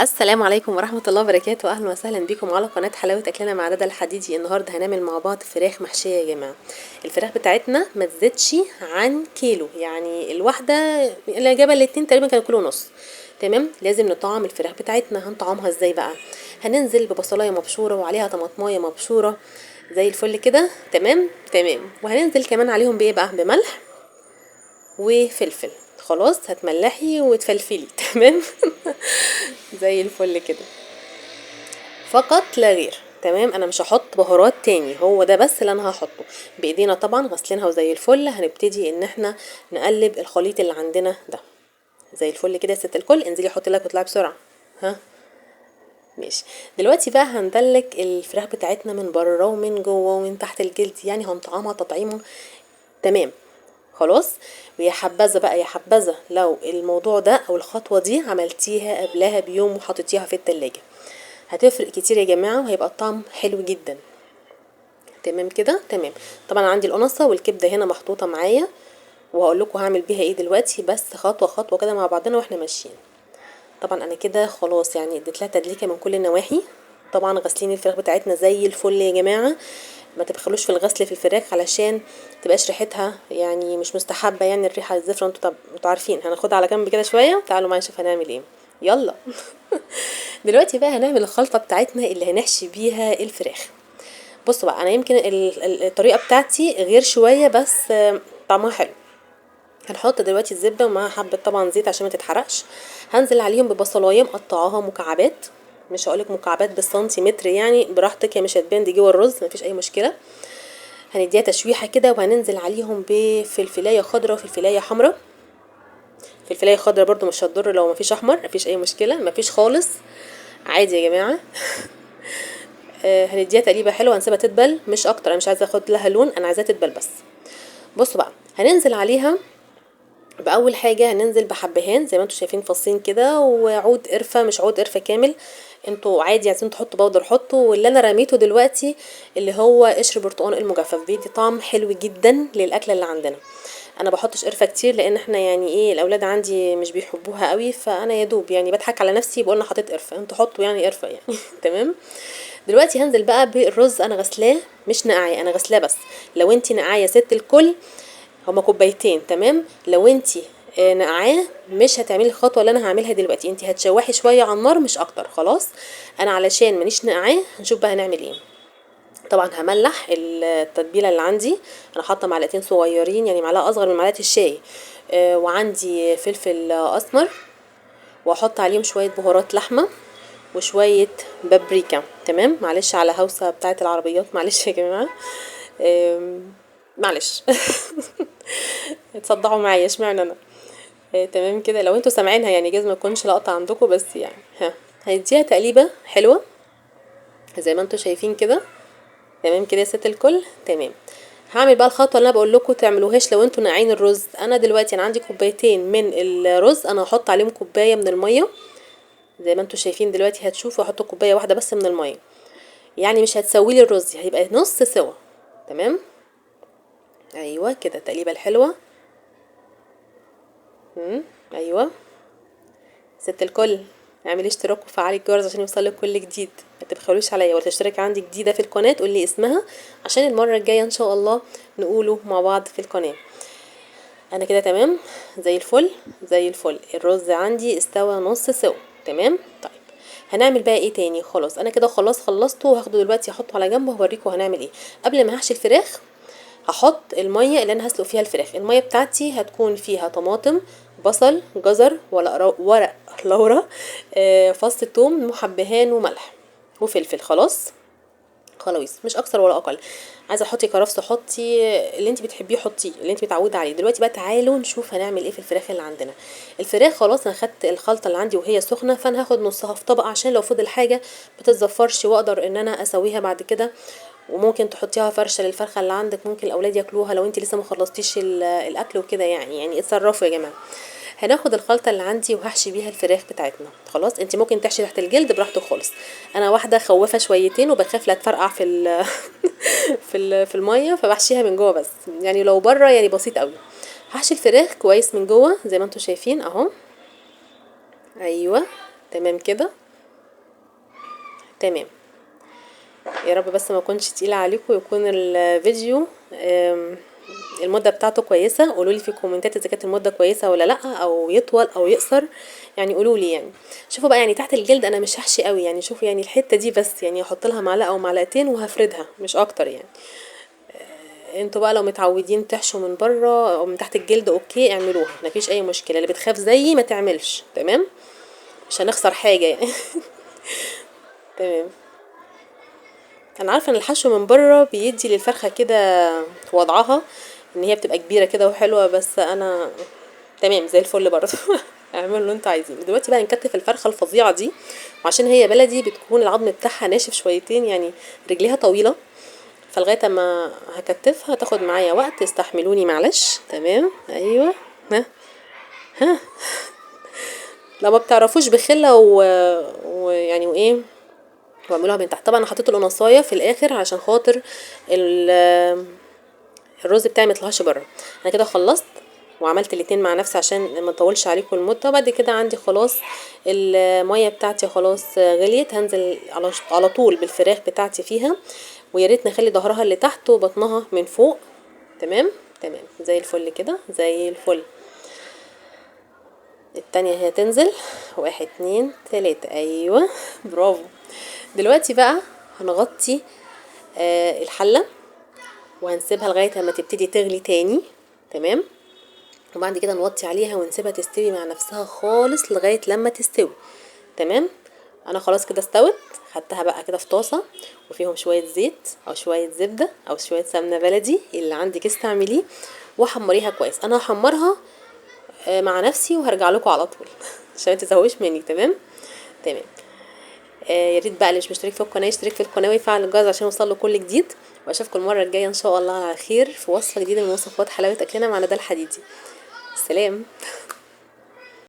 السلام عليكم ورحمة الله وبركاته. أهلا وسهلا بكم على قناة حلاوة أكلنا مع دادا الحديدي. النهاردة هنعمل مع بعض فراخ محشية يا جماعة. الفراخ بتاعتنا ما تزيدش عن كيلو، يعني الواحدة اللي جابها الاتنين تقريبا كانوا كيلو ونص. تمام، لازم نطعم الفراخ بتاعتنا. هنطعمها ازاي بقى؟ هننزل ببصلاية مبشورة وعليها طماطماية مبشورة زي الفل كده. تمام تمام. وهننزل كمان عليهم بايه بقى؟ بملح وفلفل. خلاص هتملحي وتفلفلي. تمام زي الفل كده، فقط لا غير. تمام، انا مش هحط بهارات تاني، هو ده بس اللي انا هحطه. بايدينا طبعا غسلينها وزي الفل. هنبتدي ان احنا نقلب الخليط اللي عندنا ده زي الفل كده يا ست الكل. انزلي حطي لك وطلعي بسرعة. ها ماشي. دلوقتي بقى هندلك الفراخ بتاعتنا من بره ومن جوه ومن تحت الجلد، يعني هنطعمها تطعيمه. تمام خلاص. ويا حبذا بقى، يا حبذا لو الموضوع ده او الخطوة دي عملتيها قبلها بيوم وحطيتيها في التلاجة، هتفرق كتير يا جماعة وهيبقى الطعم حلو جدا. تمام كده تمام. طبعا عندي القنصه والكبده هنا محطوطة معايا، وهقول لكم هعمل بيها ايه دلوقتي، بس خطوة خطوة كده مع بعضنا واحنا ماشيين. طبعا انا كده خلاص يعني اديت لها تدليكه من كل النواحي. طبعا غاسلين الفراخ بتاعتنا زي الفل يا جماعة، ما تبخلوش في الغسل في الفراخ علشان تبقاش ريحتها يعني مش مستحبة، يعني الريحة الزفره انتوا عارفين. هناخدها على جنب كده شوية. تعالوا معايا نشوف هنعمل ايه، يلا. دلوقتي بقى هنعمل الخلطة بتاعتنا اللي هنحشي بيها الفراخ. بصوا بقى، انا يمكن الطريقة بتاعتي غير شوية بس طعمها حلو. هنحط دلوقتي الزبدة ومعاها حبه طبعا زيت عشان ما تتحرقش. هنزل عليهم ببصلايه مقطعاها مكعبات، مش هقولك مكعبات بالسنتيمتر، يعني براحتك، هي مش هتبان، دي جوه الرز مفيش اي مشكلة. هنديها تشويحه كده، وهننزل عليهم بفلفلايه خضراء وفلفلايه حمراء. فلفلايه خضراء برده مش هتضر لو مفيش احمر، مفيش اي مشكلة، مفيش خالص، عادي يا جماعة. هنديها تقليبه حلوة، هنسيبها تدبل مش اكتر، انا مش عايزه اخد لها لون، انا عايزاها تدبل بس. بصوا بقى، هننزل عليها باول حاجة، هننزل بحبهان زي ما انتم شايفين فصين كده، وعود قرفه، مش عود قرفه كامل، انتوا عادي عايزين تحطوا بودر حطوا. واللي انا رميته دلوقتي اللي هو قشر برتقان المجفف، بيدي طعم حلو جدا للاكله اللي عندنا. انا بحطش قرفه كتير لان احنا يعني ايه الاولاد عندي مش بيحبوها قوي، فانا يا دوب يعني بضحك على نفسي بقول انا حطيت قرفه، انتوا حطوا يعني قرفه يعني. تمام. دلوقتي هنزل بقى بالرز، انا غسلاه مش نقعيه، انا غسلاه بس. لو انتي نقعيه ست الكل هما كوبايتين. تمام. لو انتي نقعاه مش هتعملي الخطوة اللي انا هعملها دلوقتي، انتي هتشوحي شوية على النار مش اكتر. خلاص، انا علشان مانيش نقعاه هنشوف بقى هنعمل ايه. طبعا هملح التتبيله اللي عندي، انا حاطه معلقتين صغيرين، يعني معلقه اصغر من معلقه الشاي، وعندي فلفل اسمر، واحط عليهم شوية بهارات لحمه وشوية بابريكا. تمام. معلش على هوسه بتاعه العربيات، معلش يا جماعة، معلش. اتصدعوا معايا اشمعنى انا. تمام كده. لو انتوا سامعينها يعني جايز ما تكونش لقطة عندكم، بس يعني ها هنديها تقليبه حلوة زي ما انتوا شايفين كده. تمام كده يا ست الكل. تمام. هعمل بقى الخطوة اللي انا بقول لكم تعملوهاش لو انتوا ناقعين الرز. انا دلوقتي انا عندي كوبايتين من الرز، انا هحط عليهم كوباية من المية زي ما انتوا شايفين دلوقتي، هتشوفوا هحط كوباية واحدة بس من المية، يعني مش هتسوي لي الرز، هيبقى نص سوا. تمام. ايوه كده التقليبه الحلوة. ايوه ست الكل، اعملي اشتراك وفعلي الجرس عشان يوصلك كل جديد، ما تبخلوش عليا. ولا تشترك عندي جديدة في القناة تقولي اسمها عشان المرة الجاية ان شاء الله نقوله مع بعض في القناة. انا كده تمام زي الفل زي الفل. الرز عندي استوى نص سوا. تمام. طيب هنعمل بقى ايه تاني؟ خلاص انا كده خلاص خلصته، وهاخده دلوقتي احطه على جنب وهوريكم هنعمل ايه. قبل ما هحشي الفراخ هحط المية اللي انا هسلق فيها الفراخ. المية بتاعتي هتكون فيها طماطم، بصل، جزر، ورق لورا، فص ثوم، محبهان، وملح وفلفل. خلاص خلاص، مش اكتر ولا اقل. عايزه تحطي كرفس حطي، اللي انت بتحبيه حطيه، اللي انت متعوده عليه. دلوقتي بقى تعالوا نشوف هنعمل ايه في الفراخ اللي عندنا. الفراخ خلاص انا خدت الخلطة اللي عندي وهي سخنة، فانا هاخد نصها في طبق عشان لو فضل حاجة ما تتزفرش واقدر ان انا اسويها بعد كده. وممكن تحطيها فرشه للفرخه اللي عندك، ممكن الاولاد ياكلوها لو انت لسه ما خلصتيش الاكل وكده، يعني اتصرفوا يا جماعة. هناخد الخلطة اللي عندي وهحشي بيها الفراخ بتاعتنا. خلاص، انت ممكن تحشي تحت الجلد براحتك خالص. انا واحدة خوافه شويتين وبخاف لا تفرقع في المية، فبحشيها من جوه بس، يعني لو بره يعني بسيط قوي. هحشي الفراخ كويس من جوه زي ما انتم شايفين اهو. ايوه تمام كده. تمام. يا رب بس ما اكونش تقيلة عليكم، يكون الفيديو المدة بتاعته كويسة. قولوا لي في الكومنتات اذا كانت المدة كويسة ولا لا، او يطول او يقصر، يعني قولوا لي. يعني شوفوا بقى، يعني تحت الجلد انا مش هحشي قوي، يعني شوفوا يعني الحتة دي بس، يعني هحط لها معلقه او معلقتين وهفردها مش اكتر. يعني انتوا بقى لو متعودين تحشوا من بره او من تحت الجلد okay اعملوها، مفيش اي مشكلة. اللي بتخاف زيي ما تعملش، تمام، مش هنخسر حاجة يعني. تمام. انا عارفه ان الحشو من بره بيدي للفرخه كده وضعها ان هي بتبقى كبيرة كده وحلوه، بس انا تمام زي الفل برضه. اعملوا اللي انتوا عايزينه. دلوقتي بقى نكتف الفرخه الفظيعة دي، وعشان هي بلدي بتكون العظم بتاعها ناشف شويتين، يعني رجليها طويلة، فلغايه ما هكتفها تاخد معايا وقت، استحملوني معلش. تمام، ايوه، ها ها. لو ما بتعرفوش بخله ويعني وايه واعملوها من تحت. طبعا انا حطيت القناصايه في الاخر عشان خاطر الرز بتاعي ما يطلعش بره. انا كده خلصت وعملت الاتنين مع نفسي عشان ما اطولش عليكم المدة. وبعد كده عندي خلاص المية بتاعتي خلاص غليت، هنزل على طول بالفراخ بتاعتي فيها، ويا ريت نخلي ظهرها اللي تحت وبطنها من فوق. تمام تمام زي الفل كده، زي الفل. التانية هي تنزل، 1 2 3، ايوه برافو. دلوقتي بقى هنغطي الحلة وهنسيبها لغاية اما تبتدي تغلي تاني. تمام، وبعد كده نوطي عليها ونسيبها تستوي مع نفسها خالص لغاية لما تستوي. تمام، انا خلاص كده استوت، خدتها بقى كده في طاسه وفيهم شوية زيت او شوية زبدة او شوية سمنه بلدي اللي عندك استعمليه، وحمريها كويس. انا هحمرها مع نفسي وهرجع لكم على طول عشان ما تزهقوش مني. تمام تمام. يا ريت بقى اللي مش مشترك في القناة يشترك في القناة ويفعل الجرس عشان يوصل له كل جديد، واشوفكم المرة الجاية ان شاء الله على خير في وصفه جديدة من وصفات حلاوة اكلنا مع ندى الحديدي. سلام.